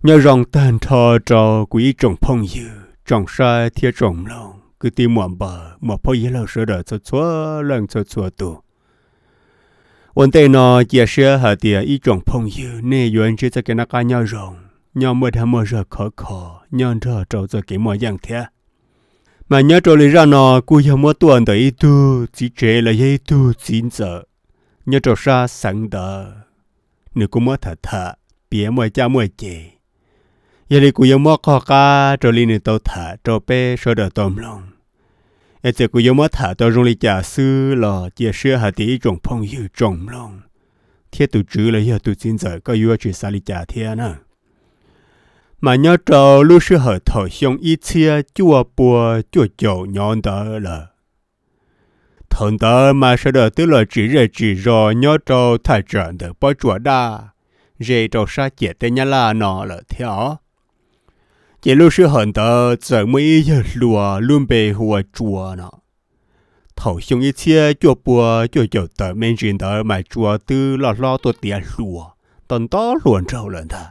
Nyob zoo tag nrho rau kuv ib tsoom phooj ywg, tsoom saib thiab tsoom mloog, kwv tij muam npawg, muam phauj yawg laug sawv daws txhua txhua leej txhua txhua tus. Ua ntej no cia siab hais tias ib tsoom phooj ywg nej yuav ntsib txoj kev noj qab nyob zoo, nyob muaj dag muaj zog khov kho, nyob nrog rau txoj kev muaj yeej thiab. Mas nyob rau li zaj no kuj yog muab tuaj ntawm ib tug txiv tsev los yog ib tug txiv ntxawm nyob rau sab xeev ntawd, nws kuj muab tham tham piav muaj caj muaj ces. Yog li kuv yuav muab qog qab raws li nws tau tham rau peb sawv daws tau mloog. Es txawm kuv yuav muab tham tau zoo li cas xwb los cia siab hais tias ib tsoom phooj ywg tsoom mloog thiab tus tswv los yog tus txiv ntxawm koj yuav tsis xav li cas thiab na. Mas nyob rau lub sij hawm thaum xyoo ib txhiab cuaj pua cuaj caum nyob ntawd lawm, thaum ntawd mas sawv daws twb los tsim zej tsim zos nyob rau thaj tsam ntawm Pob Tsuas Daj, ze rau sab ciam teb Nyab Laj no lawm thiab os. Ces lub sij hawm ntawd txawm muaj ib yawg hluas lub npe hu ua Tsua no. Thaum xyoo ib txhiab cuaj pua cuaj caum tawm me ntsis ntawd mas Tsua twb loj hlob tuaj tiav hluas, tau ntau hluas nraug lawm ntag.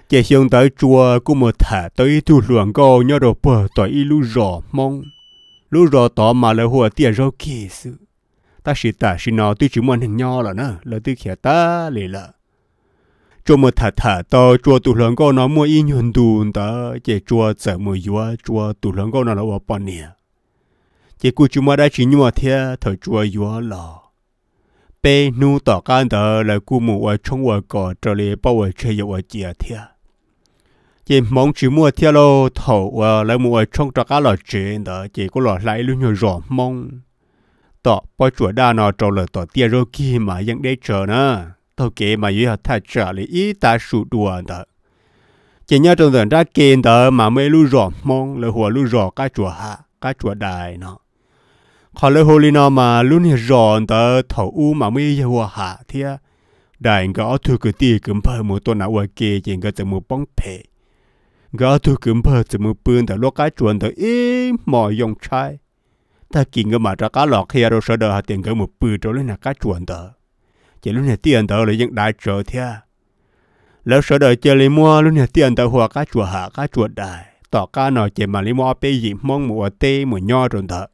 Ces xyoo ntawd Tsua kuj mus tham tau ib tug hluas nkauj nyob rau puag tom ib lub zos Hmoob. Lub zos tod mas lawv hu ua Tiaj Zaub Kig xwb, tab sis tam sim no twb tsis muaj neeg nyob lawm na, lawv twb khiav tag li lawm. Tsua mus tham tham tau Tsua tus hluas nkauj no muaj ib nyuag ntu ntawd ces Tsua txawm mus yuav Tsua tus hluas nkauj no los ua poj niam. Ces kuj tsis muaj dab tsi nyuaj thiab, thaum Tsua yuav los peb hnub tom qab ntawd lawv kuj mus ua tshoob ua kos raws li paub ua tseg yuav ua cia thiab. Ces hmoov tsis muaj thiab lauj, thaum uas lawv mus ua tshoob rov qab los tsev ntawd ces kuj los hla ib lub nyuag zos Hmoob tom Pob Tsuas Daj no rau lawm tom Tiaj Zaub Kig mas yeej deb tsawv na. Taug kev mas yuav yog thaj tsam li ib tav su dua ntawd. Ces nyob rau ntawm nrab ke ntawd mas muaj ib lub zos Hmoob lawv hu ua lub zos Qab Tsuas Ham Qab Tsuas Dais no. Qhov lawv hu li no mas lub niag zos ntawd thaum ub mas muaj ib yawg hu ua Ham thiab Dais nkawd ob tug kwv tij kwv npawg mus tua nas ua ke ces nkawd txawm mus poob phem. Nkawd ob tug kwv npawg txawm mus pw ntawm lub qab tsuas ntawd ib hmos yoo tshaib. Tag kis nkawd mam rov qab los qhia rau sawv daws hais tias nkawd mus pw rau lub niag qab tsuas ntawd, ces lub niag tiaj ntawd los yeej dav tsawv thiab. Lawv sawv daws cia li muab lub niag tiaj ntawd hu ua Qab Tsuas Ham Qab Tsuas Dais. Tom qab no ces mam li muaj ob peb yim Hmoob mus ua teb mus nyob rau ntawd.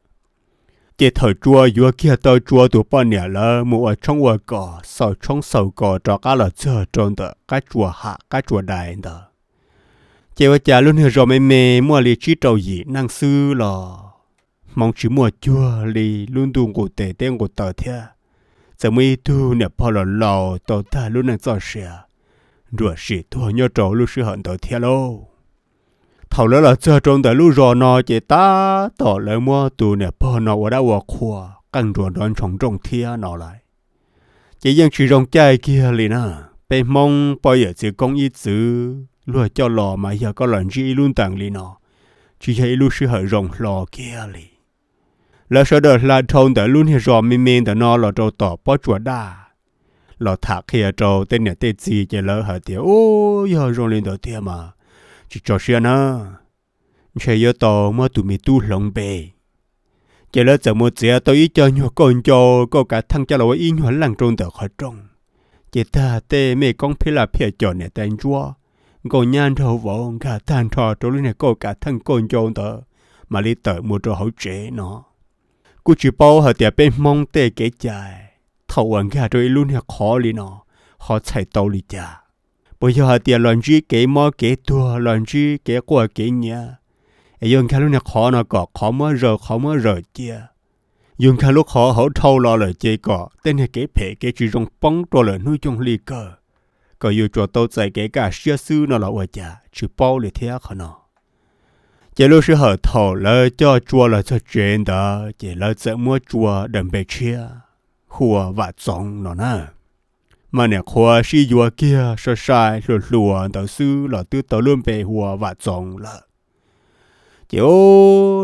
Ces thaum Tsua yuav kiag tau Tsua tus poj niam lawv mus ua tshoob ua kos, xaus tshoob xaus kos rov qab los txog rau ntawm Qab Tsuas Ham Qab Tsuas Dais ntawd, ces ua cas lub niag zos me me muaj li tsib rau yim neeg xwb los hmoov tsis muaj cuag li, lub ntuj nqus tes teb nqus taw thiab. Txawm muaj ib tug niam pog laus laus tau tag lub neej txoj sia nruam sim tuag nyob rau lub sij hawm ntawd thiab lauj. Thaum lawv los txog rau ntawm lub zos no ces tab tom lawv muab tus niam pog no ua dab ua qhua qeej nruas nrov ntshoo nrooj thiab no lawm. Ces yeej tsis zoo caij kiag li na. Peb Hmoob poj yawm txiv koob ib txwm luag coj los mas yog koj los ntsib ib lub ntees li no, tsis yog ib lub sij hawm zoo hlo kiag li. Lawv sawv daws hla dhau ntawm lub niag zos me me ntawm no los rau tom Pob Tsuas Daj, los tham qhia rau tej niam tej txiv ces lawv hais tias, Ub, yog zoo li ntawd tiag mas tsis tso siab na, ntshe yuav tau muab tus me tub hloov npe. Ces lawv txawm mus txiav tau ib co nyuag kauj ncau, kauj kav theej coj los ua ib nyuag leej rau ntawm qhov rooj. Ces tag tej mej koob phij laj phiaj com niam tais ntsuab, nkauj nyab nraug vauv nkag tag nrho rau lub niag kauj kav theej kauj ncau ntawd, mam li tawm mus rau hauv tsev no. Kuj tsis paub hais tias peb Hmoob tej kev cai thaum uas nkag rau ib lub niag qhov li no ho txhais tau li cas. Puas yog hais tias los ntsib kev mob kev tuag, los ntsib kev quaj kev nyiav, es yuav nkag lub niag qhov no kom qhov muab zaws qhov muab zaws cia, yus nkag lub qhov hauv dhau los lawm ces kom tej niag kev phem kev tsis zoo poob rau lawm hnub nyoog hli kawg, kom yus tsuas tau txais kev kaj siab xwb no los ua cas tsis paub li thiab qhov no. Ces lub sij hawm thaum lawv coj Tsua los txog tsev ntawd ces lawv txawm muab Tsua daws npe tshiab hu ua Vam Txoov no na. Mas niam qhuav sib yuav kiag sai sai hluas hluas ntawd xwb los twb tau lub npe hu ua Vam Txoov lawm. Ces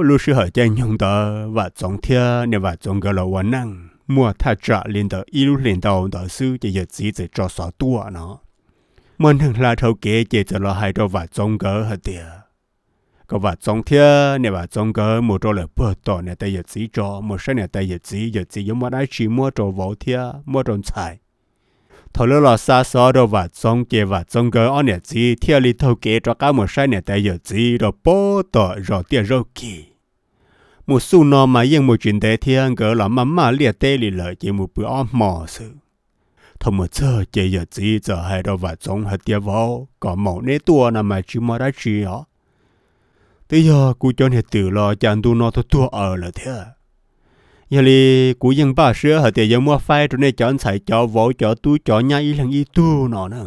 lub sij hawm caij nyoog ntawd Vam Txoov thiab niam Vam Txoov nkawd los ua neej muaj thaj tsam li ntawm ib lub hlis ntau ntawd xwb ces yawm txiv txawm tso xov tuaj no. Muaj neeg hla dhau kev ces txawm los hais rau Vam Txoov nkawd hais tias kom Vam Txoov thiab niam Vam Txoov nkawd mus rau lawm puag tom niam tais yawm txiv tso, mus saib niam tais yawm txiv, yawm txiv yuav muaj dab tsi muab rau vauv thiab muab rau ntxhais. Thaum lawv los xa xov rau Vam Txoov ces Vam Txoov nkawd ob niam txiv thiaj li taug kev rov qab mus saib niam tais yawm txiv rau pem tom zos Tiaj Zaub Kis. Mus xuj no mas yeej mus tsis ntev thiab, nkawd los maj maj liaj teb li lawm ces mus pw ob hmo xwb. Thaum mus txog ces yawm txiv txawm hais rau Vam Txoov hais tias, Vauv, kom maum neb tuaj no mas tsis muaj dab tsi os. Twb yog kuv cov niag twm los cas ntu no tuag tuag aws lawm thiab. Yog li kuv yeej npaj siab hais tias yuav muab faib rau nej cov ntxhais cov vauv cov tub cov nyab ib leeg ib tug no na.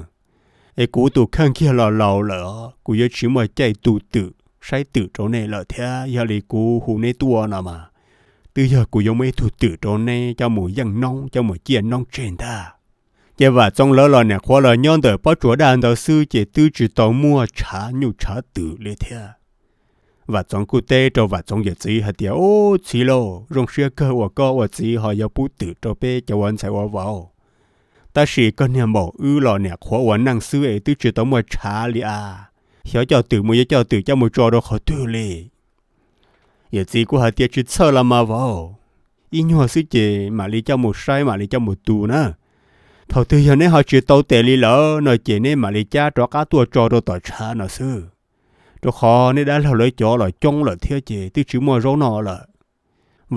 Es kuv tus kheej kiag los laus lawm os, kuv yuav tsis muaj caij tu twm saib twm rau nej lawm thiab. Yog li kuv hu neb tuaj no mas twb yog kuv yuav muaj ib tug twm rau neb coj mus yeej noob coj mus ciaj noob tseg ntag. Ces Vam Txoov lawv los niam qhuav los nyob ntawm pob tsuas daj ntawd xwb ces twb tsis tau muaj tshav nyuj tshav twm li thiab. Vam Txoov kuj teb rau Vam Txoov yawm txiv hais tias, Ub, txiv lauj, zoo siab kawg uas koj ua txiv ho yuav pub twm rau peb cov ua ntxhais ua vauv. Tab sis koj niag maum wb los niam qhuav ua neej xwb es twb tsis tau muaj tshav li as. Xyov coj twm mus yuav coj twm coj mus tso rau qhov twg li. Yawm txiv kuj hais tias, Tsis txhawj los mas vauv, ib nyuag xwb ces mam li coj mus saib mam li coj mus tu na. Thaum twg yog neb ho tsis tau tes li lawm no ces neb mam li cab rov qab tuaj tso rau tom tshav no xwb, rau qhov neb dab laug lawv cov los coob lawm thiab ces twb tsis muaj zaub noj lawm.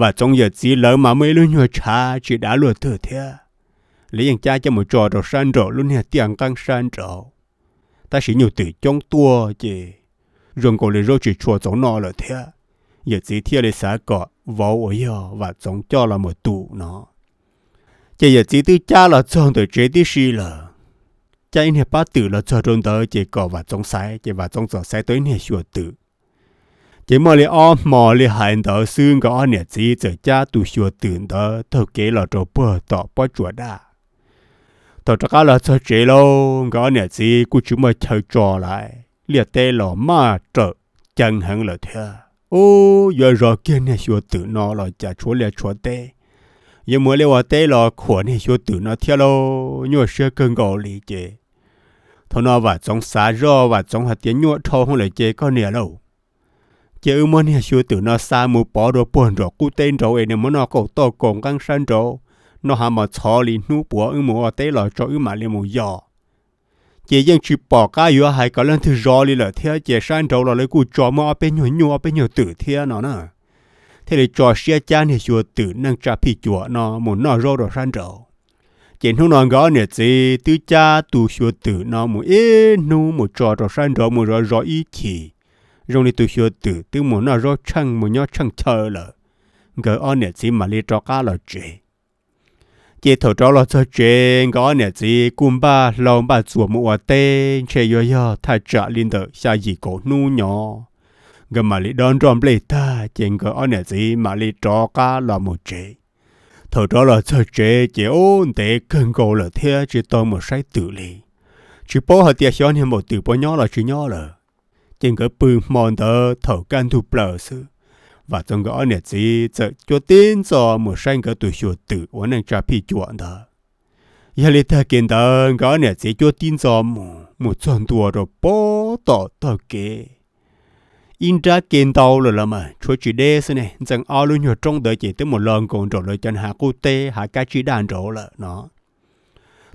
Vam Txoov yawm txiv lawv mas muaj ib lub nyuag tshav tsis dav luaj twg thiab, lawv yeej cab coj mus tso rau sab nraum lub niag tiaj nqeeb sab nraud. Tab sis nyuj twm coob tuaj ces zoo nkaus li zaub tsis tshua txaus noj lawm thiab. Yawm txiv thiaj li xav kom vauv uas yog Vam Txoov coj los mus tu no. Ces yawm txiv twb cab los txog ntawm tsev tib si lawm, cab ib niag pab twm los txog rau ntawd ces kom Vam Txoov xaiv, ces Vam Txoov txawm xaiv tau ib niag xyuas twm. Ces muaj li ob hmo li hais ntawd xwb nkawd ob niam txiv txawm cab tus xyuas twm ntawd taug kev los rau puag tom pob tsuas daj. Thaum rov qab los txog tsev lauj, nkawd ob niam txiv kuj tsis muaj chaw tso lawm, liaj teb los maj rawm ceev heev lawm thiab. Ub, yuav zov kiag niag xyuas twm no los cas tshuav liaj tshuav teb, yuav mus ua liaj ua teb los khuam niag xyuas twm no thiab lauj, nyuaj siab kawg nkaus li ces thaum no Vam Txoov xav zoj, Vam Txoov hais tias, Nyuaj dhau hwv lawm ces koj niam lauj, cia wb muab niag xyuas twm no xa mus pov rau puag nraum qub teb nraud es nws mus noj kaum toj kaum nqeeb sab nraud, noj hav mos txhov li, hnub puav wb mus ua teb los tso wb mam li mus yos. Ces yeej tsis pom qab yuav hais kom leej twg zov li lawm thiab ces sab nraud los lawv kuj tso muaj ob peb nyuag nyuj ob peb nyuag twm thiab no na. Thiaj li tso siab cab niag xyuas twm neej tsa phij cuam no mus noj zaub rau sab nraud. Ces hnub no nkawd ob niam txiv twb cab tus xyuas twm no mus ib hnub mus tso rau sab nraud mus zov zov ib chim, zoo li tus xyuas twm twb mus noj zaub tsheej mus nyob tsheej chaw lawm, nkawd ob niam txiv mam li rov qab los tsev. Ces thaum rov los txog tsev nkawd ob niam txiv kuj npaj hlau npaj txuas mus ua teb, ntshe yuav yog thaj tsam li ntawm xya yim kaum hnub nyob, nkawd mam li dob nroj nplej tag ces nkawd ob niam txiv mam li rov qab los mus tsev. Thaum rov los txog tsev ces ub ntev kawg nkaus lawm thiab tsis tau mus saib twm li. Tsis paub hais tias xyov niag maum twm puas nyob los tsis nyob lawm. Ces nkawd pw hmo ntawd thaum kaj ntug plaws xwb, Vam Txoov nkawd ob niam txiv txawm cuab tib ntxo mus saib nkawd tus xyuas twm ua neej tsa phij cuam ntawd. Yog li tag kis ntawd nkawd ob niam txiv cuab tib ntxo mus, mus txog ntua rau pem tom tog kev, ib nrab kev ntau lawm los mas tshuav tsis deb xwb ne, ntxeev ob lub nyuag roob ntawd ces twb mus los nkaus nraum lawv cov hav qub teb hav kab tsib daj nraud lawm no.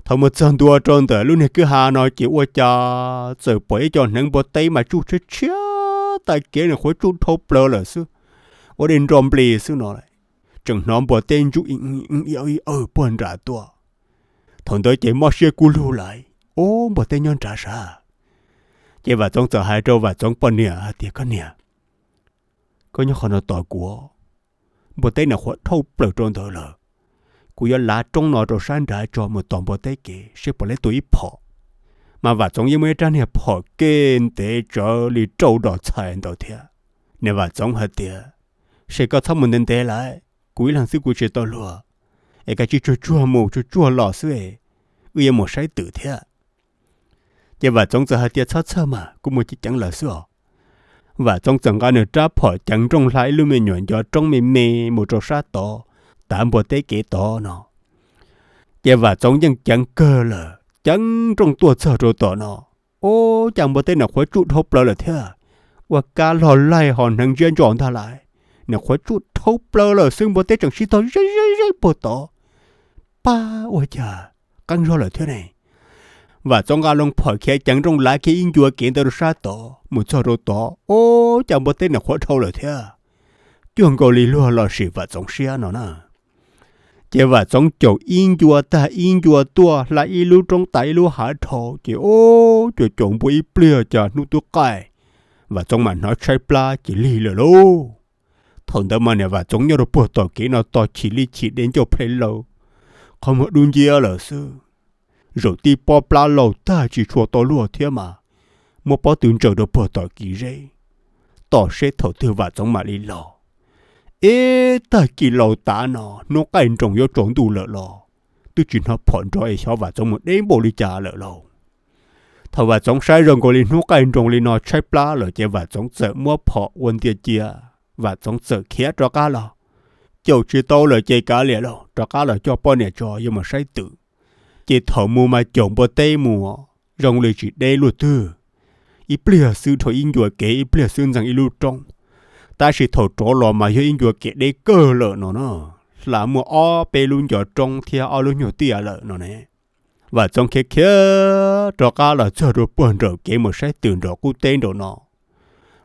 Thaum mus txog ntua rau ntawm lub niag kwj ha no ces ua cas txawm pom ib co hneev npua teb mas tsuj tshiab tshiab, tag kev nws qhuav tsuj dhau plaws lawm xwb, ua dej nroj nplig xwb no, tseem hnov npua teb ntsuj ib awg puag nram tuaj. Thaum ntawd ces mob siab kub lug lawm, ub, npua teb nyob nrad sav. Ces Vam Txoov txawm hais rau Vam Txoov poj niam hais tias, Koj niam, koj nyob qhov no tos kuv, npua teb nws qhuav dhau plaws rau ntawd lawm. Kuv yuav lav roob no rau sab nrad tso mus tos npua teb kev seb puas laib tua ib phom. Mas Vam Txoov yeej muaj ib rab niag phom kev ntev tsawv li rau dos txhais ntawd thiab. Niam Vam Txoov hais tias, Seb koj txhob mus ntev ntev lawm, kuv ib leeg xwb kuv tsis tau luag, es kav tsij tsuag tsuag mus tsuag tsuag los xwb, wb yuav mus saib twm thiab. Ces Vam Txoov txawm hais tias, Txhob txhawj mas, kuv mus ceev ceev lawm xwb os. Vam Txoov txawm nqa nws rab phom ceev nrooj hla ib lub me nyuam ncov roob me me mus rau sab tod, tav npua teb kev tod no. Ces Vam Txoov yeej ceev kawg lawm, ceev nrooj tuaj txog rau tom no, ub, cas npua teb nws qhuav tsuj dhau plaws lawm thiab. Ua kab log laig ho hneev ntsiab ntso ntag lauj, nws qhuav tsuj dhau plaws lawm xwb, npua teb tseem sib tog zeb zeb zeb puag tod. Pab, ua cas qeeb zog lawm thiab ne. Vam Txoov nqa loo phom khiav ceev nrooj lav kiag ib ncua kev ntawd rau sab tod mus txog rau tod, o, cas npua teb nws qhuav dhau lawm thiab, cuag nkaus li luag los sim Vam Txoov siab no na. Ces Vam Txoov caum ib ncua tag ib ncua tuaj hla ib lub roob tas ib lub hav dhau ces o, caum caum npua ib pliag cas hnub twb qaij, Vam Txoov mam hnov tshaib plab ces lig lawm lauj. Thaum ntawd mas niam Vam Txoov nyob rau puag tom kev no tos chim li chim de ncauj ple laws, qhov muag dub nciab lawm xwb. Zaum tib pob plab laus tag tsis tshua tau luaj thiab mas muab pob tw ntsaws rau puag tom kev zeb, tos seb thaum twg Vam Txoov mam li los. Ib tag kis laus tav no hnub qaij nroos yuav tsaus ntuj lawm los twb tsis hnov phom nrov es xyov Vam Txoov mus deb npaum li cas lawm lauj. Thaum Vam Txoov saib zoo nkaus li hnub qaij nroos li no tshaib plab lawm ces Vam Txoov txawm muab phom ua ntia cia, Vam Txoov txawm khiav rov qab los. Caum tsis tau lawm ces kav liam lauj, rov qab los coj poj niam tso yuav mus saib twm. Ces thaum mus mas caum npua teb mus, zoo li tsis deb luaj twg, ib pliag xwb dhau ib ncua kev ib pliag xwb ntxeev ib lub roob, tab sis thaum rov los mas yog ib ncua kev deb kawg lawm no na, hla muaj ob peb lub ncov roob thiab ob lub nyuag tiaj lawm no ne. Vam Txoov khiav khiav rov qab los txog rau puag nraum kev mus saib twm nraum qub teb nraum no.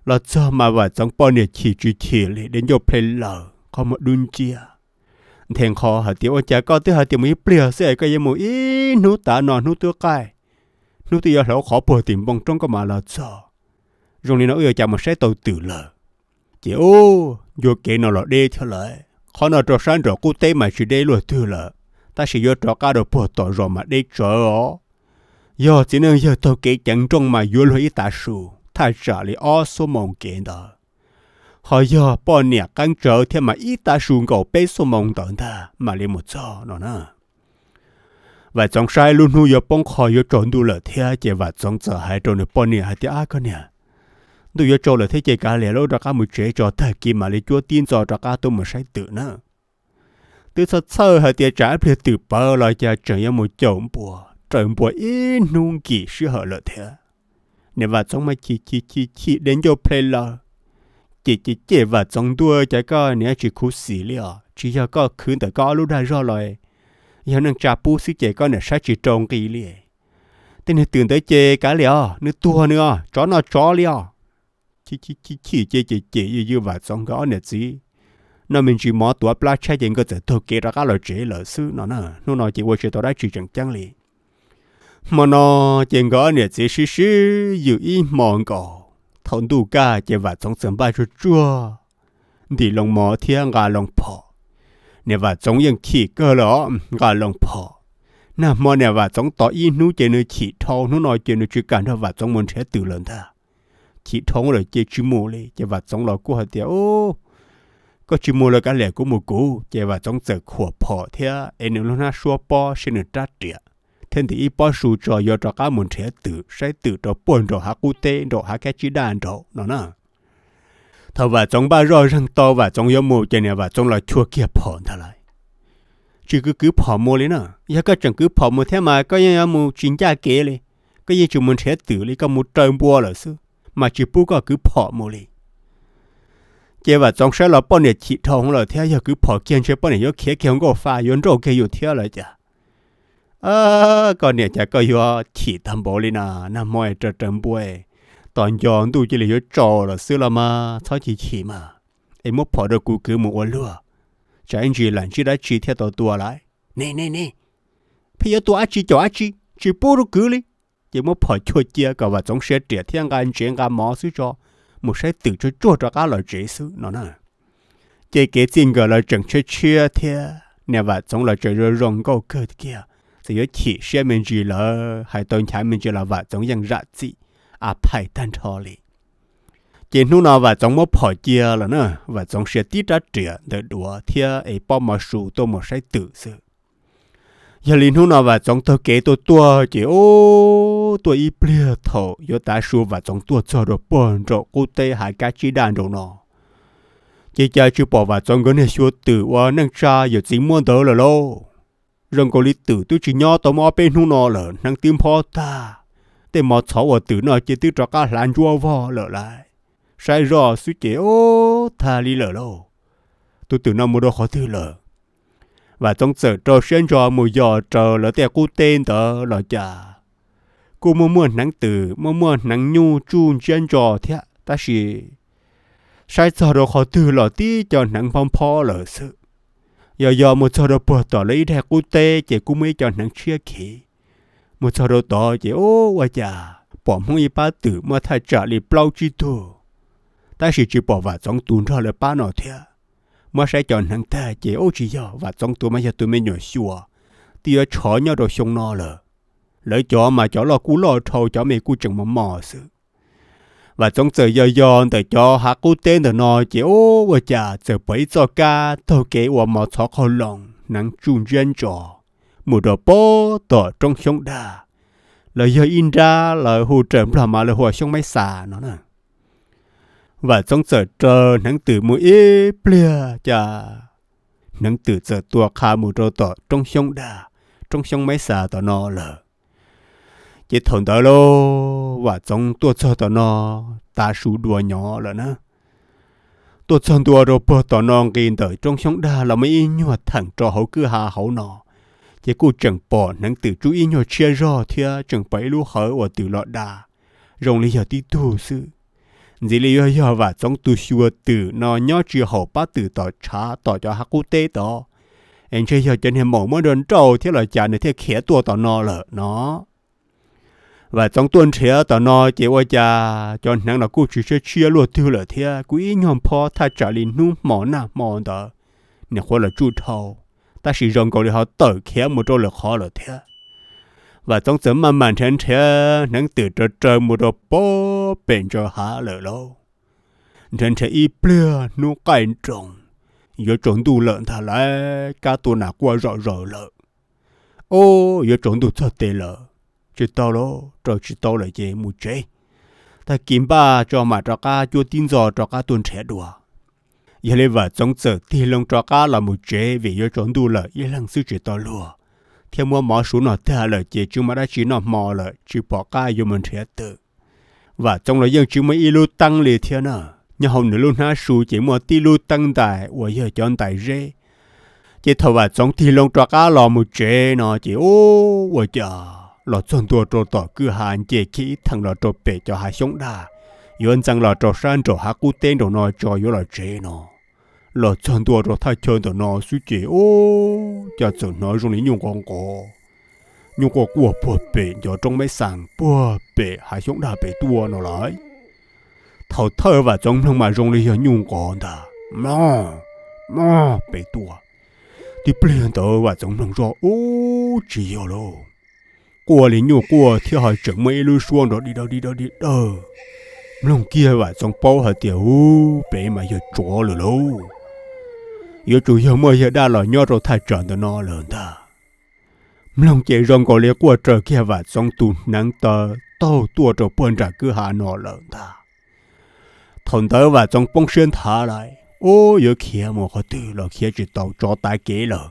Los txog mas Vam Txoov poj niam chim tsis chim li de ncauj ple laws qhov muag dub nciab. Nthe nqho hais tias ua cas koj twb hais tias mus ib pliag xwb es koj yuav mus ib hnub tav no hnub twb qaij, hnub twb yuav hlauv qhov puag tim npoo roob koj mam los txog. Zoo li no wb yuav cas mus saib tau twm lawm. Ces ub, ncua kev no los deb thiab lawm, qhov no rau sab nraum qub teb mas tsis deb luaj twg lawm, tab sis yuav rov qab rau puag tom zos mas deb tsawv os. Yog txiv neej yawg taug kev ceev nrooj mas yuav luag ib tav su thaj tsam li ob xuab moos kev ntawd, ho yog poj niam qeeb tsawv thiab mas ib tav su nkaus peb xuab moos ntawd ntag mam li mus txog no na. Vam Txoov saib lub hnub yuav poob qho yuav tsaus ntuj lawm thiab ces Vam Txoov txawm hais rau nws poj niam hais tias, Ab koj niam, ntuj yuav tsaus lawm thiab ces kav liam lauj, rov qab mus tsev tso, tag kis mam li cuab tib ntxo rov qab tuaj mus saib twm na. Twb txhawj txhawj hais tias tsam ib pliag twm pawv los cas tseem yuav mus caum npua raws npua ib hnub nkim sij hawm lawm thiab. Niam Vam Txoov mas chim chim chim chim de ncauj ple laws, cem cem cem Vam Txoov ntua, Cas koj niam tsis khuv xim li os? Tsis yog koj khwv ntawm koj ob lub dag zog los yog neej tsa pub xwb ces koj niam saib tsis rau nqi li. Tej niag twm ntawd ces kav liam os, nws tuag nws os, tsov no tsov li os. Chim chim chim ces cem cem ywj ywj Vam Txoov nkawd ob niam txiv. Noj me ntsis mov tuav plab tshaib ces nkawd txawm taug kev rov qab los tsev lawm xwb no na. Hnub no ces ua tsis tau dab tsi tseem ceeb li. Hmo no ces nkawd ob niam txiv sib sib ywm ib hmo nkaus. Thaum ntuj kaj ces Vam Txoov txawm npaj tsuag tsuag ntim loo mov thiab nqa loo phom. Niam Vam Txoov yeej chim kawg lawm os, nqa loo phom. Nag hmo niam Vam Txoov tos ib hnub ces nws chim dhau, hnub no ces nws tsis kam nrog Vam Txoov mus nrhiav twm lawm ntag. Chim dhau lawm ces tsis mus li. Ces Vam Txoov los kuj hais tias, Koj tsis mus lawm kav liam kuv mus kuv. Ces Vam Txoov txawm khuam phom thiab es nws lub hnab suab pob seb nws rab riam, thiab ntim ib pob su tso yuav rov qab mus nrhiav twm saib twm rau puag nraum hav qub teb nraum hav kab tsib daj nraud no na. Thaum Vam Txoov npaj zoj zeeg tau Vam Txoov yuav mus ces niam Vam Txoov los chua kiag phom ntag lauj. Tsis kwv kwv phom mus li na, yog koj tseem kwv phom mus thiab mas koj yeej yuav mus tsis ncaj kev li, koj yeej tsis mus nrhiav twm li, koj mus raws npua lawm xwb, mas tsis pub koj kwv phom mus li. Ces Vam Txoov saib los poj niam chim dhau lawm thiab, yog kwv phom kiag ntshe poj niam yuav khiav kiag hauv nkauj fa yuav nrauj kiag yus thiab lawm cas. Koj niam, cas koj yuav chim tag npaum li na, nag hmo raws raws npua, tos nco ntuj cia li yuav tsaus lawm xwb los mas txhob chim chim mas, es muab phom rau kuv kwv mus ua luag, tsam ib ntsis lam ntsib dab tsi thiaj tau tua lawm. Ne ne ne, pheej yuav tua dab tsi caum dab tsi, tsis pub rau kwv li. Ces muab phom chua cia kom Vam Txoov siav riam thiab nqa ntsev nqa mov xwb tso, mus saib twm tsuag tsuag rov qab los tsev xwb no na. Ces kev txij nkawm los tseem tshiab tshiab thiab, niam Vam Txoov los tseem zoo zoo nkauj kawg kiag, txawm yuav chim siab me ntsis lawm hais tau nchav me ntsis los Vam Txoov yeej zam txim a phais tag nrho li. Ces hnub no Vam Txoov muab phom cia lawm na, Vam Txoov siav tib rab riam ntawm duav thiab es pob mov su tuaj mus saib twm xwb. Yog li hnub no Vam Txoov taug kev tuaj tuaj ces ub, tuaj ib pliag thaum yuav tav su Vam Txoov tuaj txog rau puag nraum qub teb hav kab tsib daj nraud no, ces cas tsis pom Vam Txoov nkawd niag xyuas twm uas neej tsa yawm txiv muab ntawd lawm lauj. Zoo nkaus li twm twb tsis nyob tau muaj ob peb hnub no lawm, hneev twb nphob tag, tej mov txhov uas twm noj ces twb rov qab hlav ntsuab vog lawm lauj. Saib zoj xwb ces ub, tag li lawm lauj. Tus twm no mus rau qhov twg lawm? Vam Txoov txawm rau siab ntso mus yos raws lawv tej qub teb ntawd los cas kuj muaj muaj hneev twm, muaj muaj hneev nyuj tsuj ntsiab ntso thiab, tab sis saib txog rau qhov twg los tib co hneev phob phob lawm xwb. Yos yos mus txog rau puag tom lawv ib daim qub teb ces kuj muaj ib co hneev tshiab khiv. Mus txog rau tod ces ub, ua cas pom Hmoob ib pab twm muaj thaj tsam li plaub tsib tug, tab sis tsis pom Vam Txoov tus nrog lawv pab no thiab. Muab saib cov hneev tag ces ub, tsis yog Vam Txoov tus, mas yog tus me nyuam xyuas twb yuav tshov nyob rau xyoo no lawm. Lawv cov mas cov loj kuj loj dhau, cov me kuj tseem mos mos xwb. Vam Txoov txawm yos yos ntawm cov hav qub teb ntawm no ces ub, ua cas txawm pom ib txoj kab taug kev ua mov txhov qhaug loo, hneev tsuj ntsiab ntso mus rau puag tom roob Xyoob Dag, los yog ib nrab lawv hu raws Nplog mas lawv hu ua Xyoob Maib Xas no na. Vam Txoov txawm raws hneev twm mus ib pliag cas hneev twm txawm tua qha mus rau tom roob Xyoob Dag, roob Xyoob Maib Xas tom no lawm. Ces thaum ntawd lauj, Vam Txoov tuaj txog tom no tav su dua nyob lawm na. Tuaj txog ntua rau puag tom no nqis ntawm roob Xyoob Dag los muaj ib nyuag theem rau hauv kwj ha hauv no, ces kuj tseem pom hneev twm tsuj ib nyuag tshiab zog thiab tseem pom ib lub qhawv uas twm los da, zoo li yog tib tug xwb. Ntxiv li yuav yog Vam Txoov tus xyuas twm no nyob tsis haum pab twm tom tshav tom cov hav qub teb tod, es ntshe yog cov niag maum muab nrauj thiab los cas nws thiaj khiav tuaj tom no lawm no. Vam Txoov tuaj nrhiav tom no ces ua cas cov hneev los kuj tsis tshiab tshiab luaj twg lawm thiab, kuj ib nyuag phob thaj tsam li hnub hmo nag hmo ntawd, niam qhuav los tsuj dhau, tab sis zoo nkaus li ho tawm khiav mus rau lwm qhov lawm thiab. Vam Txoov txawm maj mam nrhiav nrhiav hneev twm raws raws mus rau puag pem ntsaws hav lawm lauj. Nrhiav nrhiav ib pliag hnub qaij nroos, yuav tsaus ntuj lawm ntag lauj, kab tua nas quaj zom zaws lawm. Ub, yuav tsaus ntuj txog tes lawm, tsis tau lauj, raws tsis tau lawm ces mus tsev. Tag kis npaj tso mam rov qab cuab tib ntxov rov qab tuaj nrhiav dua. Yog li Vam Txoov txawm tig loo rov qab los mus tsev vim yuav tsaus ntuj lawm ib leeg xwb tsis tau luag, thiab muab mov suv noj tag lawm ces tsis muaj dab tsi noj hmo lawm tsis pom qab yuav mus nrhiav twm. Vam Txoov los yeej tsis muaj ib lub teeb li thiab na, nyob hauv nws lub hnab su ces muaj tib lub teeb ntais uas yog cov ntais zeb. Ces thaum Vam Txoov tig loo rov qab los mus tsev no ces ub, ua cas los txog ntua rau tom kwj ha nce kiag ib theem los rau pem cov hav Xyoob Dag, yuav ntxeev los rau sab nraum hav qub teb nraum no tso yuav los tsev no. Los txog ntua rau thaj chaw ntawm no xwb ces ub, cas txawm hnov zoo li nyuj nqov nqov, nyuj quaj quaj puag pem ncov roob Maib Xas puag pem hav Xyoob Dag pem tuaj no lawm. Thaum thawj Vam Txoov mloog mas zoo li yog nyuj nqov ntag, mloog, mloog pem tuaj. Tib pliag ntawd Vam Txoov mloog zoj ub, tsis yog lauj, quaj li nyuj quaj thiab ho tseem muaj ib lub suab nrov di dawg di dawg di dawg. Mloog kiag Vam Txoov paub hais tias ub, pem mas yog tsov lawm lauj, yuav tsum yog muaj yawg dab los nyob rau thaj tsam ntawm no lawm ntag. Mloog ces zoo nkaus li quaj raws kiag Vam Txoov tus hneev taw taug tuaj rau puag nram kwj ha no lawm ntag. Thaum ntawd Vam Txoov poob siab nthav lawm, ub, yuav khiav mus qhov twg los khiav tsis tau, tsov tav kev lawm.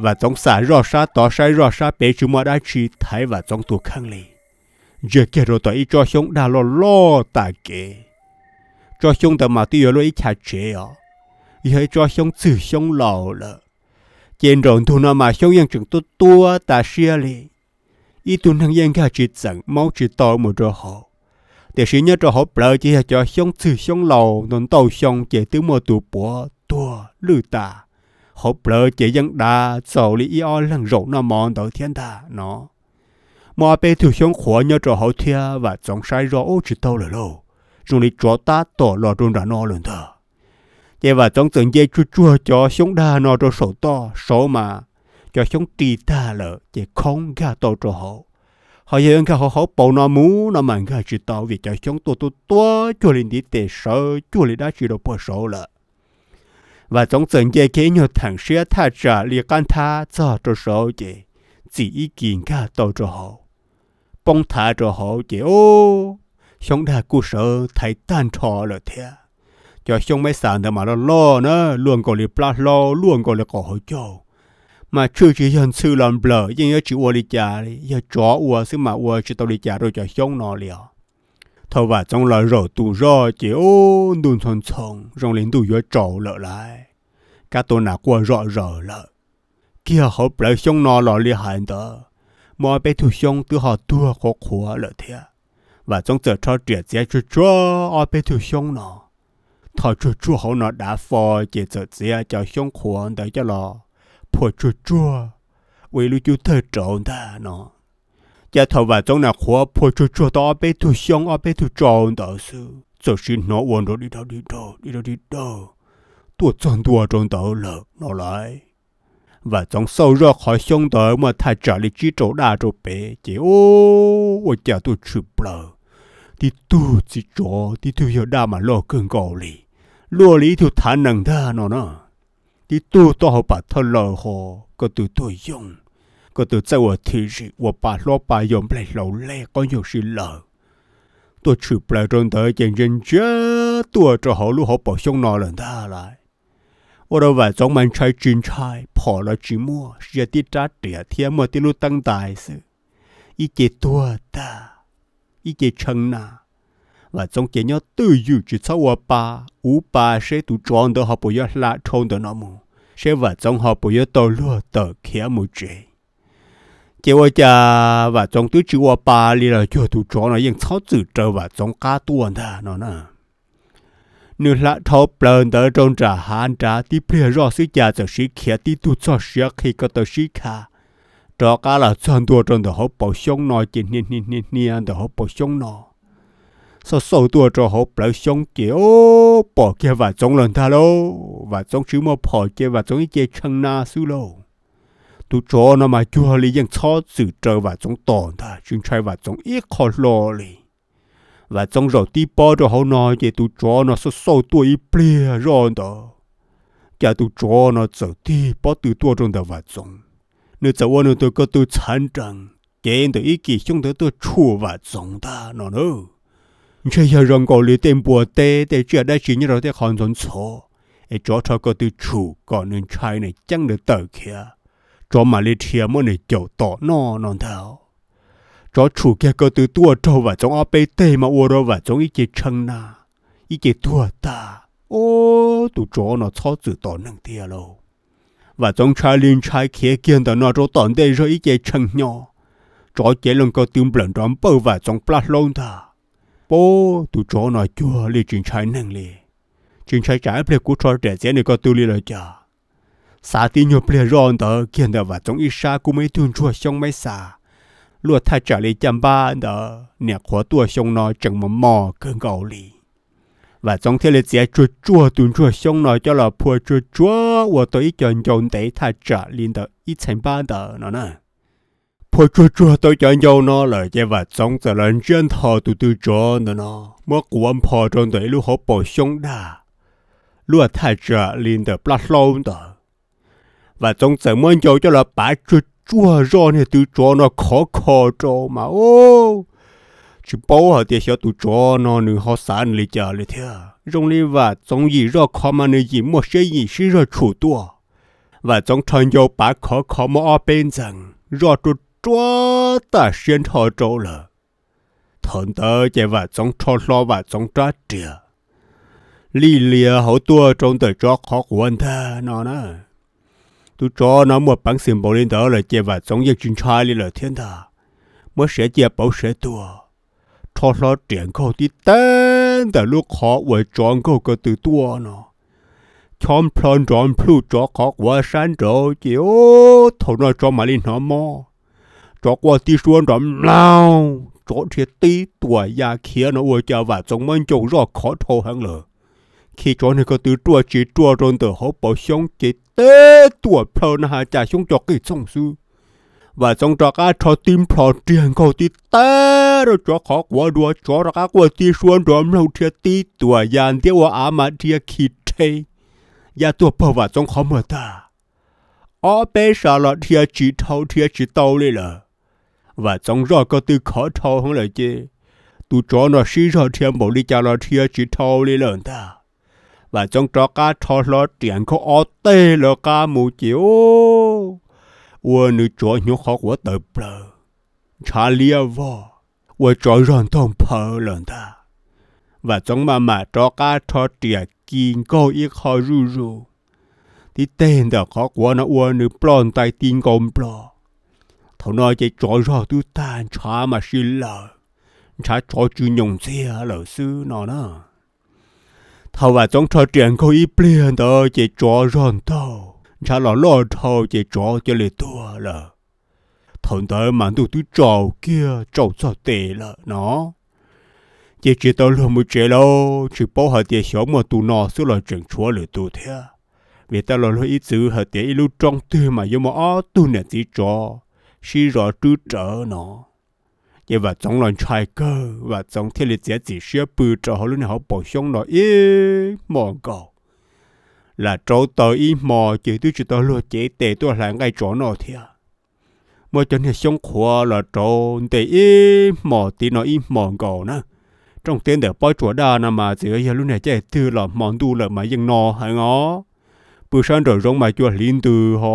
Vam Txoov xam zoj sab tod saib zoj sab pem tsis muaj dab tsi thaiv Vam Txoov tus kheej li. Ntsia kiag rau tom ib tsob xyoob daj loj loj tas kev. Tsob xyoob ntawd mas twb yuav luaj ib chav tsev os, yog ib tsob xyoob txwg xyoob laus lawm. Ces nraum ntug no mas xyoob yeej tseem tuab tuab tas siab li, ib tug neeg yeej nkag tsis txeem, maub tsis tau mus rau hauv. Tiam sis nyob rau hauv plawv ces yog cov xyoob txwg xyoob laus ntau ntau xyoo ces twb muaj tus puav tuag lwj tas. Hauv plawv ces yeej dav txaus li ib ob leeg zaum noj mov ntawd thiab ntag no. Muaj ob peb tug xyoob qhuav nyob rau hauv thiab, Vam Txoov saib zoj ub tsis tau lawm lauj, zoo li tsov tab tom los rau nram no lawm ntag. Ces Vam Txoov txawm nce tsuag tsuag cov xyoob daj no rau saum toj, saud mas cov xyoob ri tag lawm ces khoob nkag tau rau hauv. Ho yog yuav nkag hauv hauv paus no mus no mas nkag tsis tau vim cov xyoob tuaj tuab tuab cuag li ntiv tes sawv cuag li dab tsi rau puag saud lawm. Vam Txoov txawm nce kiag ib nyuag theem siab thaj tsam li qab nthab txog rau saud ces txim ib kis nkag tau rau hauv, poob thav rau hauv ces ub, xyoob daj kuj sawv thaiv tag nrho lawm thiab. Cov xyoob maib xas ntawd mas loj loj na, luaj nkaus li plab hlaub, luaj nkaus li qaum hauv caug, mas tshwj tsis yog ntxhw los nplawm yeej yuav tsis ua li cas li, yog tsov ua xwb mas ua tsis tau li cas rau cov xyoob no li os. Thaum Vam Txoov los zaum tus zoj ces ub, ntuj ntxhoo ntxhoo zoo li ntuj yuav tsaus lawm lauj, kab tua nas quaj zom zaws lawm. kiag hauv plawv xyoob no los li hais ntawd, muaj ob peb tug xyoob twb ho tuag qhuav qhuav lawm thiab. Vam Txoov txawm rho riam txiav tsuag tsuag ob peb tug xyoob no. Tho tsuag tsuag hauv no dav fo, ces txawm txiav cov xyoob qhuav ntawd coj los phua tsuag tsuag ua ib lub cub tawg rauv ntag no. Ces thaum Vam Txoov na qhuav phua tsuag tsuag tau ob peb tug xyoob ob peb tug tsau ntawd xwb, txawm sim hnov ua nrov di dau di dau di dau di dau tuaj txog ntua rau ntawd lawm no lauj. Vam Txoov xauj zoj qhov xyoob ntawd muaj thaj tsam li tsib rau daj rau pem, ces ua cas tuaj tshwm plaws tib tug txiv tsov, tib tug yawg daj mas loj kawg nkaus li, luaj li ib tug thav nees ntag no na. Tib tug taub hau pam thawj laws ho, ko tw tuag yoog, ko tw txaij ua thim zim, ua pa hlob pa yau, nplaig hlau lej, qaub ncaug si lawm. Tuaj tshwm plaws rau ntawd ces ntsia ntsia tuaj rau hauv lub hauv paus xyoob no lawm ntag lauj. Ua rau Vam Txoov mas ntshai tsis ntshai, phom los tsis muaj, sia tib rab riam thiab muaj tib lub teeb ntais xwb. Ib ce tuag tag, ib ce tshee na. Vam Txoov ces nyob twj ywm tsis txhob ua pa, uv pa seb tus tsov ntawd ho puas yuav hla dhau ntawm no mus, seb Vam Txoov ho puas yuav tau luag tawm khiav mus tsev. Ces ua cas Vam Txoov twb tsis ua pa li los cuag tus tsov no yeej txhob txwm raws Vam Txoov qab tuaj ntag no na. Nws hla dhau plaws ntawd rau nram hav nrad tib pliag zoj xwb cas txawm siv khiav tib tug txog siav qhi ko taw sib kha, rov qab los txog ntua rau ntawm hauv paus xyoob no ces hnia hnia hnia hnia ntawm hauv paus xyoob no. Xauj xauj tuaj rau hauv plawv xyoob ces o, pom kiag Vam Txoov lawm ntag lauj. Vam Txoov tsis muaj phom ces Vam Txoov ib ce tshee na xwb lauj. Tus tsov no mas cuag li yeej txhob txwm raws Vam Txoov tos ntag, tsis ntshai Vam Txoov ib qho hlo li. Vam Txoov zaum tib pob rau hauv no ces tus tsov no xauj xauj tuaj ib pliag zoj ntawd, cas tus tsov no txawm tig pob tw tuaj rau ntawm Vam Txoov. Nws txawm ua nws tus ko tw txhav nrees cev ntawm ib kis xyoob ntawd tuaj tshum Vam Txoov ntag no na. Ntshe yog zoo nkaus li tej npua teb tej tsiaj dab tsi nyob rau tej qhov ntxhov ntxhov, es tsov rho ko tw tshum kom nws ntshai nws ceeb nws tawm khiav, tsov mam li dhia muab nws caum tom noj no ntag. Tsov tshum kiag ko tw tuaj raug Vam Txoov ob peb teg mas ua rau Vam Txoov ib ce tshee na, ib ce tuag tag. Ub, tus tsov no txhob txwm tos neeg tiag lauj. Vam Txoov ntshai li ntshai khiav kiag ntawm no rau tom ntej zog ib ce tshee hnyo, tsov cev loo ko tw nplawm nrov npawj Vam Txoov plab hlaub ntag. Pub, tus tsov no cuag li tsis ntshai neeg li, tsis ntshai tsam ib pliag kuv rho riam txiav nws ko tw li los cas. Xav tib nyuag pliag zoj ntawd kiag ntawm Vam Txoov ib sab kuj muaj ib tug ntsuag xyoob maib xas luaj thaj tsam li caj npab ntawd niam qhuav tuaj xyoo no tseem mos mos kawg nkaus li. Vam Txoov thiaj li txiav tsuag tsuag tus ntsuag xyoob no coj los phua tsuag tsuag ua tau ib co ncau ntev thaj tsam li ntawm ib txhais npab ntawd no na. Phua tsuag tsuag tau cov ncau no lawm ces Vam Txoov txawm los ntsiab ntho tus tw tsov ntawm no, muab quav npho rau ntawm ib lub hauv paus xyoob daj, luaj thaj tsam li ntawm plab hlaub ntawd. Vam Txoov txawm muab ncau coj los pav tsuag tsuag zoj niag tw tsov no khov kho rau mas ub, tsis paub hais tias xyov tus tsov no nws ho xav nws li cas li thiab. Zoo li Vam Txoov yim zoj khov mas nws yim muaj siab yim siv zog tshum tuaj. Vam Txoov rho ncau pav khov kho muaj ob peb ntxees zoj rua rua tam siab nrho rau lawm. Thaum ntawd ces Vam Txoov rho hlo Vam Txoov rab riam, lig lias hauv tuaj rau ntawm tsov qhov quav ntag no na. Tus tsov no muaj peev xwm npaum li ntawd lawm ces Vam Txoov yeej tsis ntshai li lawm thiab ntag. Muab siav cia pauv siav tuag, rho hlo riam nkaug tib teg ntawm lub qhov uas tsov nkaug ko tw tuaj no, chob nplho nrov nplhuj tsov qhov quav sab nraud ces ub, thaum no tsov mam li hnov mob. Tsov quaj tib suab nrov mlaug, tsov dhia tib tuam ya khiav no ua cas Vam Txoov muab ncau zoj khov dhau heev lawm. Khi tsov niag ko tw ruaj tsis ruaj rau ntawm hauv paus xyoob ces teb tuam plhaw na has cas xyoob co qij txhooj xwb. Vam Txoov rov qab rho tib nplho riam nkaug tib teg rau tsov qhov quav dua, tsov rov qab quaj tib suab nrov mlaug dhia tib tuam ya ntiab ua av mas dhia khi rhe ya tuaj pag Vam Txoov qhov muag tag. Ob peb sab los dhia tsis dhau dhia tsis tau li lawm. Vam Txoov zoj ko tw khov dhau heev lawm ces tus tsov no sib zog dhia npaum li cas los dhia tsis dhau li lawm ntag. Vam Txoov rov qab rho hlo riam nkaug ob teg lawv qab mus ces ub, ua nws tsov hnyuv qhov quav tawm plaws, ntshav liab vog, ua tsov zog ntaug nphaw lawm ntag. Vam Txoov maj mam rov qab rho riam kis nkaug ib qho zuj zus, tib teg ntawm qhov quav no ua nws ploj ntais ti nkaus nplo. Thaum no ces tsov zog twb tag ntshav mas sib laws, ntshav tsov tsw nyoos ntxiag lawm xwb no na. Thaum Vam Txoov rho riam nkaug ib pliag ntawd ces tsov zog ntaug, ntshav los loj dhau ces tsov cia li tuag lawm. Thaum ntawd mas ntuj twb tsaus kiag tsaus txog tes lawm no, ces tsis tau luag mus tsev lauj, tsis paub hais tias xyov muaj tus no xwb los tseem tshuav lwm tus thiab. Vim tau los luag ib txwm hais tias ib lub roob twg mas yuav muaj ob tug niam txiv tsov sib zov rwb rawv no. Ces Vam Txoov los ntshai kawg, Vam Txoov thiaj li txiav txim siab pw rau hauv lub niag hauv paus xyoob no ib hmo nkaus. Lam rauv taws ib hmo ces twb tsis tau luag cev tes tuaj hlais nqaij tsov noj thiab. Muab cov niag xyoob qhuav los rauv ntes ib hmo tiv no ib hmo nkaus na. Rooj teb ntawm pob tsuas daj no mas txawm yuav yog lub niag caij twg los hmo ntuj lawm mas yeej no heev os. Pw sab nraum zoov mas cua hliv ntws ho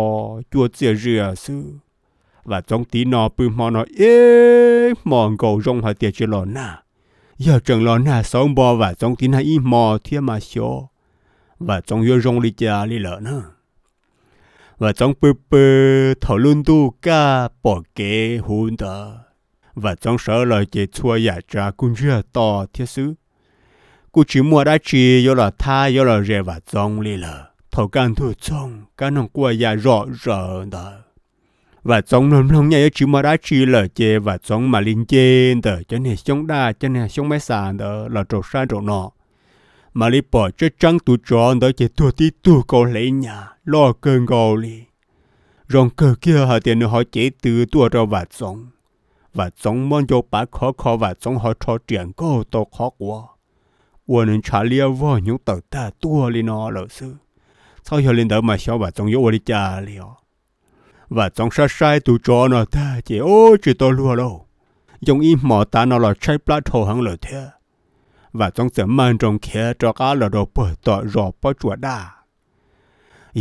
cua txiaj zias xwb. Vam Txoov tiv no pw hmo no ib hmo nkaus zoo hais tias tsis los nag. Yog tseem los nag xauv npo Vam Txoov tiv nag ib hmo thiab mas xyov Vam Txoov yuav zoo li cas li lawm na. Vam Txoov pw pw, thaum lub ntuj kaj pom kev huv ntawd, Vam Txoov sawv los ces txhua yam tsav kuj ntsiag to thiab xwb. Kuj tsis muaj dab tsi yuav los thab yuav los zes Vam Txoov li lawm. Thaum kaj ntug txoog kab noog quaj ya zom zaws ntawd, Vam Txoov mloog mloog nyaj yuav tsis muaj dab tsi lawm ces Vam Txoov mam li nce ntawm cov niag xyoob daj cov niag xyoob maib xas ntawd los rau sab nraum no. Mam li pom tseeb tseeb tus tsov ntawd ces tuag tib tug kaus hlev nyas loj kawg nkaus li. Zoo kawg kiag hais tias nws ho cev tw tuaj rau Vam Txoov. Vam Txoov muab ncau pav khov kho, Vam Txoov ho rho riam nkaug tau qhov quav, ua nws ntshav liab vog hnyuv tawm tag tuag li no lawm xwb. Txhob yog li ntawd mas xyov Vam Txoov yuav ua li cas li os. Vam Txoov saib saib tus tsov no tag ces ub tsis tau luag lauj, yoo ib hmos tav no los tshaib plab dhau heev lawm thiab. Vam Txoov txawm maj nroos khiav rov qab los rau puag tom zos pob tsuas daj.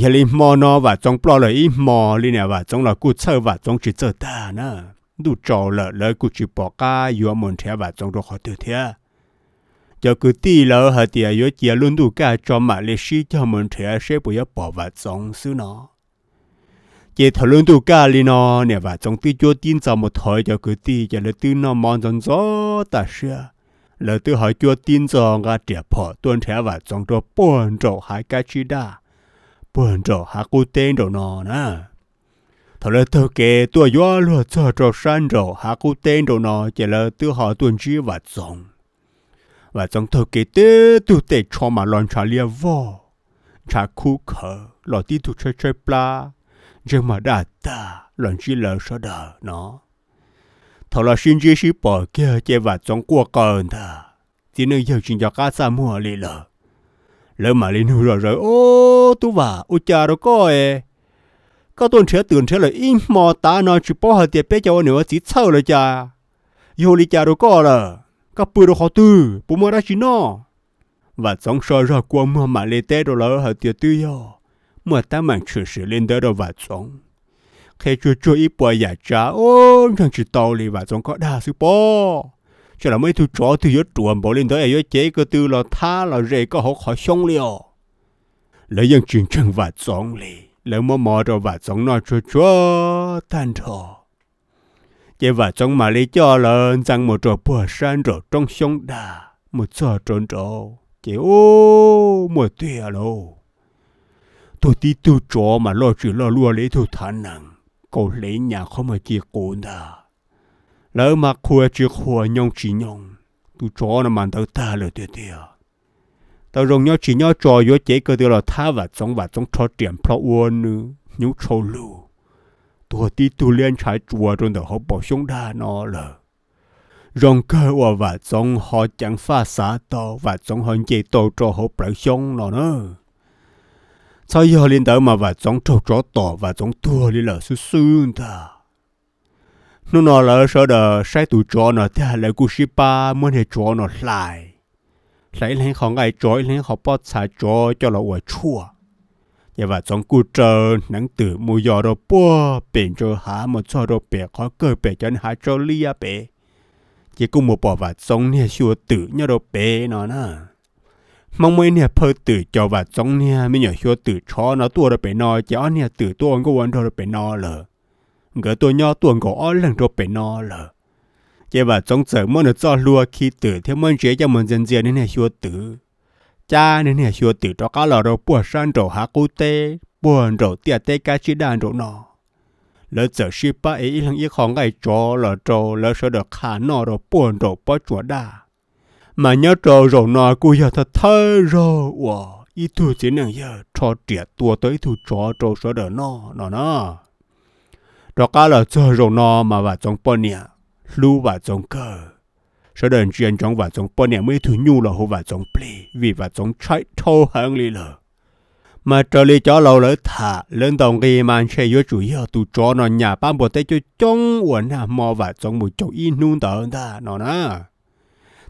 Yog li hmo no Vam Txoov ploj lawm ib hmos li niam Vam Txoov los kuj txhawj Vam Txoov tsis txawj tag na. Ntuj tsaus lawm lawv kuj tsis pom qab yuav mus nrhiav Vam Txoov rau qhov twg thiab. Cov kwv tij lawv hais tias yuav cia lub ntuj kaj tso mam li sib cog mus nrhiav seb puas yuav pom Vam Txoov xwb no. Ces thaum lub ntuj kaj li no, niam Vam Txoov twb cuab tib ntxo mus thov cov kwv tij ces lawv twb noj mov ntxov ntxov tag siab. Lawv twb ho cuab tib ntxo nqa riam phom tuaj nrhiav Vam Txoov rau puag nraum hav kab tsib daj, puag nraum hav qub teb nraum no na. Thaum lawv taug kev tuaj yuav luag txog rau sab nraum hav qub teb nraum no ces lawv twb ho tuaj ntsib Vam Txoov. Vam Txoov taug kev tib tug tej tsho mas los ntshav liab vog, ntshav khub khawv los tib tug tshaib tshaib plab, ntsej muag daj tag los ntsib lawv sawv daws no. Thaum los sib ntsib sib pom kiag ces Vam Txoov quaj qw ntag, txiv neej yawg tsis nco qab txaj muag li lawm. Lawv mam li nug zom zaws, Ub, tub Vam, ua cas rau koj es? Koj tuaj nrhiav twm nrhiav lawm ib hmo tav no tsis paub hais tias peb cov ua niam ua txiv txhawj los cas? Yog ua li cas rau koj lawm? Koj pw rau qhov twg? Puas muaj dab tsi noj? Vam Txoov so zog kua muag mam li teb rau lawv hais tias twb yog muaj teeb meem tshwm sim li ntawd rau Vam Txoov. Qhia tsuag tsuag ib puas yam tsav, ub, ntseeg tsis tau li Vam Txoov, koj dag xwb pob. Tsam los muaj ib tug tsov twg yuav ruam npaum li ntawd es yuav cev ko tw los thab los zes koj hauv qhov xyoob li os. Lawv yeej tsis ntseeg Vam Txoov li, lawv muab mov rau Vam Txoov noj tsuag tsuag tag nrho. Ces Vam Txoov mam li coj lawv ntxeev mus rau puag sab nraum roob xyoob daj mus txog rau nraud ces ub, muaj tiag lauj, tuag tib tug tsov mas loj tsis loj luaj li ib tug thav nees, kaus hlev nyas qhov muag ci qus ntag. Lawv mas qhuas tsis qhuas nyoo tsis nyoo, tus tsov no mas ntawd tag lawm tiag tiag. Tau zoo nyob tsis nyob tso yuav cev ko tw los thab Vam Txoov, Vam Txoov rho riam nplho ua nws hnyuv tshau lug, tuag tib tug liab ntshav tsua rau ntawm hauv paus xyoob daj no lawm. Zoo kawg uas Vam Txoov ho ceev faj xav tau, Vam Txoov ho nce tau rau hauv plawv xyoob no na. Txhob yog li ntawd mas Vam Txoov raug tsov tom Vam Txoov tuag li lawm xwb xwb ntag. Hnub no lawv sawv daws saib tus tsov no tag lawv kuj sib pab muab niag tsov no hlais, hlais ib leeg qho nqaij tsov ib leeg qho pob txha tsov coj los ua tshuaj. Ces Vam Txoov kuj raws hneev twm mus yos rau puag pem ntsa hav mus txog rau pem qhov kawg pem cov niag hav tsaub liab pem, ces kuj mus pom Vam Txoov niag xyuas twm nyob rau pem no na. Hmoob muaj ib niag phawj twm caum Vam Txoov niag me nyuam xyuas twm tshov no tuaj rau pem no, ces ob niag twm tuaj ua nkauj ua nraug rau pem no lawm. Nkawd tuaj nyob tuaj nkaus ob leeg rau pem no lawm. Ces Vam Txoov txawm muab nws txoj hlua khi twm thiab muab ntsev coj mus ntxias ntxias niag niag xyuas twm, cab niag niag xyuas twm rov qab los rau puag sab nraum hav qub teb, puag nraum tiaj teb kab tsib daj nraum no. Lawv txawm sib pab ev ib leeg ib qho nqaij tsov los rau lawv sawv daws qha noj rau puag nraum pob tsuas daj. Mas nyob rau zaum no kuj yog thawj thawj zaug uas ib tug txiv neej yawg rho riam tua tau ib tug tsov rau sawv daws noj no na. Rov qab los txog zaum no mas Vam Txoov poj niam hlub Vam Txoov kawg. Sawv daws ntsia ntsoov Vam Txoov poj niam muaj ib tug nyuj los hu Vam Txoov plig vim Vam Txoov tshaib dhau heev li lawm. Mas raws li cov laus lawv tham, lawv ntaus nqi mas ntshe yuav tsum yog tus tsov no nyas pab npua teb coob coob uas nag hmo Vam Txoov mus caum ib hnub ntawd ntag no na.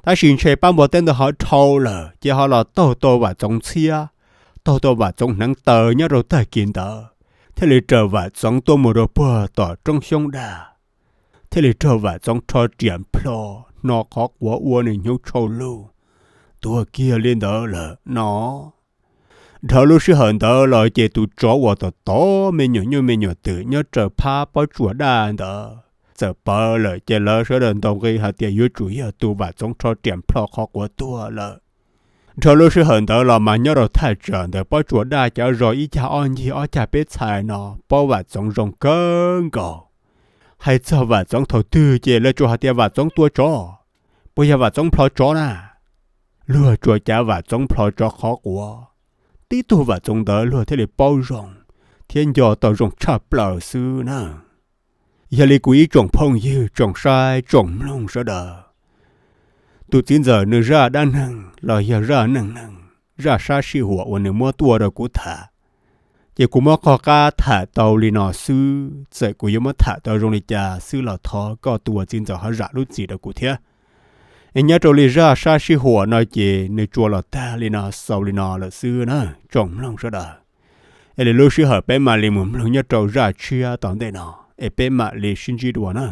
Tab sis ntshe pab npua teb ntawd ho dhau lawm ces ho los taug tau Vam Txoov ntxhiab, taug tau Vam Txoov hneev taw nyob rau tag kis ntawd, thiaj li raws Vam Txoov tuaj mus rau puag tom roob xyoob daj, thiaj li raug Vam Txoov rho riam nplho, hno qhov quav ua nws hnyuv tshau lug, tuag kiag li ntawd lawm no. Dhau lub sij hawm ntawd los ces tus tsov uas tom tod me nyuam nyuj me nyuam twm nyob raws phab pob tsuas daj ntawd txawm pawv lawm, ces lawv sawv daws ntaus nqi hais tias yuav tsum yog tus Vam Txoov rho riam nplho qhov quav tuag lawm. Dhau lub sij hawm ntawd los mas nyob rau thaj tsam ntawd pob tsuas daj cov zos ib cag ob ncig ob cag peb txhais no paub Vam Txoov zoo kawg nkaus. Hais txog Vam Txoov thaum twg ces lawv tsuas hais tias Vam Txoov tua tsov, puas yog Vam Txoov nplho tsov na. Luag tsuas cav Vam Txoov nplho tsov qhov quav, tib tug Vam Txoov ntawd luag thiaj li paub zoo thiab nco tau zoo tshaj plaws xwb na. Yog li kuv ib tsoom phooj ywg tsoom saib tsoom mloog sawv daws, tus txiv ntxawm nws zaj dab neeg los yog zaj neeg neeg, zaj sab sij huam uas nws muab tuaj rau kuv tham, ces kuv muab qog qab tham tau li no xwb. Txawm kuv yuav muab tham tau zoo li cas xwb los thov koj tus txiv ntxawm ho zam lub txim rau kuv thiab. Es nyob rau li zaj sab sij huam no ces nws tsuas los tag li no xaus li no lawm xwb na tsoom mloog sawv daws. Es li lub sij hawm peb mam li mus mloog nyob rau zaj tshiab tom ntej no, es peb mam li sib ntsib dua na.